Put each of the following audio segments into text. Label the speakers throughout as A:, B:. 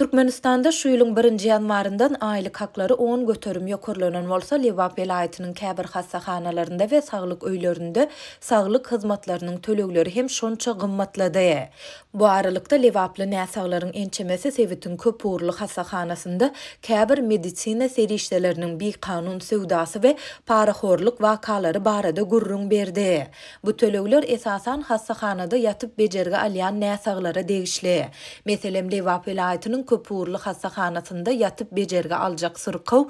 A: Türkmenistanda şu ýylyň birinji ýanwaryndan aýlyk haklary 10% ýokarlanan bolsa, Lebap welaýatynyň käbir hassahanalarynda we saglyk öýlerinde saglyk hyzmatlarynyň tölegleri hem şonça gymmatlady. Bu aralykda, lebaply näsaglaryň ençemesi sebitiň köpugurly hassahanasynda käbir medisina serişdeleriniň bikanun söwdasy we parahorluk wakalary barada gürrüň berdi. Bu tölegler esasan hassahanada ýatyp bejergi alýan näsaglara degişli. Meselem, Lebap welaýatynyň köpugurly hassahanasynda ýatyp bejergi aljak syrkaw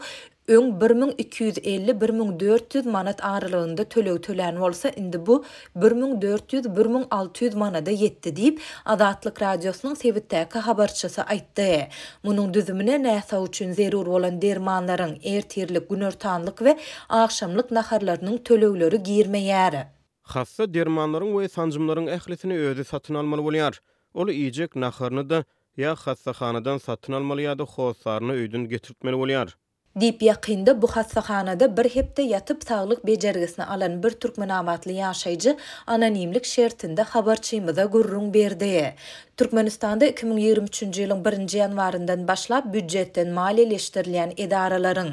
A: öň 1250, 1400 manat aralygynda töleg tölän bolsa, indi bu 1400, 1600 manada ýetdi diýip, Azatlyk Radiosynyň sebitdäki habarçysy aýtdy. Munuň düzümine näsag üçin zerur bolan dermanlaryň, ertirlik, günortanlyk we agşamlyk naharlarynyň tölegleri girmeýär.
B: Hassa dermanlaryň we sanjymlaryň ählisini özi satyn almaly bolýar. Ol iýjek naharyny-da ýa hassahanadan satyn almaly ýa-da hossaryna öýden getirtmeli bolýar.
A: Diýip, ýakynda bu hassahanada bir hepde ýatyp saglyk bejergisini alan bir türkmenabatly ýaşaýjy anonimlik şertinde habarçymyza gürrüň berdi. Türkmenistanda 2023-nji ýylyň birinji ýanwaryndan başlap býujetden maliýeleşdirilýän edaralaryň,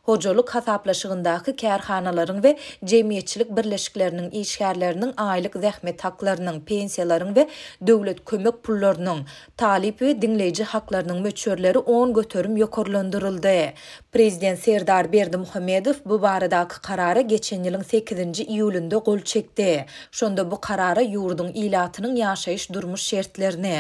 A: hojalyk hasaplaşygyndaky kärhanalaryň we jemgyýetçilik birleşikleriniň işgärleriniň aýlyk zähmet haklarynyň, pensiýalaryň we döwlet kömek pullarynyň, talyp we diňleýji haklarynyň möçberleri 10% ýokarlandyryldy. Prezident Serdar Berdimuhamedow bu baradaky karara geçen ýylyň sekizinji iýulynda gol çekdi. Şonda bu karara ýurduň ilatynyň ýaşaýyş-durmuş şertlerini,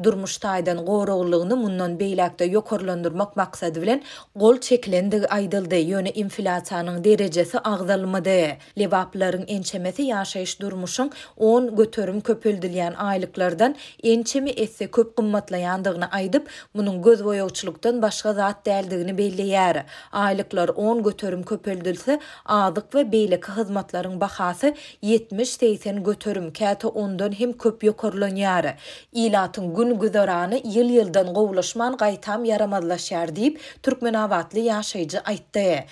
A: durmuş taýdan goraglylygyny mundan beýläk-de ýokarlandyrmak maksady bilen gol çekilendigi aýdyldy, ýöne inflýasiýanyň derejesi agzalmady. Lebaplylaryň ençemesi ýaşaýyş-durmuşyň 10% köpeldilýän aýlyklardan ençeme esse köp gymmatlaýandygyny aýdyp, munuň gözboýagçylykdan başga zat däldigini belleýär. Aýlyklar 10% köpeldilse, azyk we beýleki hyzmatlaryň bahasy 70-80 göterim, käte ondan hem köp ýokarlanýar. Ilatyň gün-güzerany ýyl-ýyldan gowulaşman, gaýtam ýaramazlaşýar diýip, türkmenabatly ýaşaýjy aýtdy.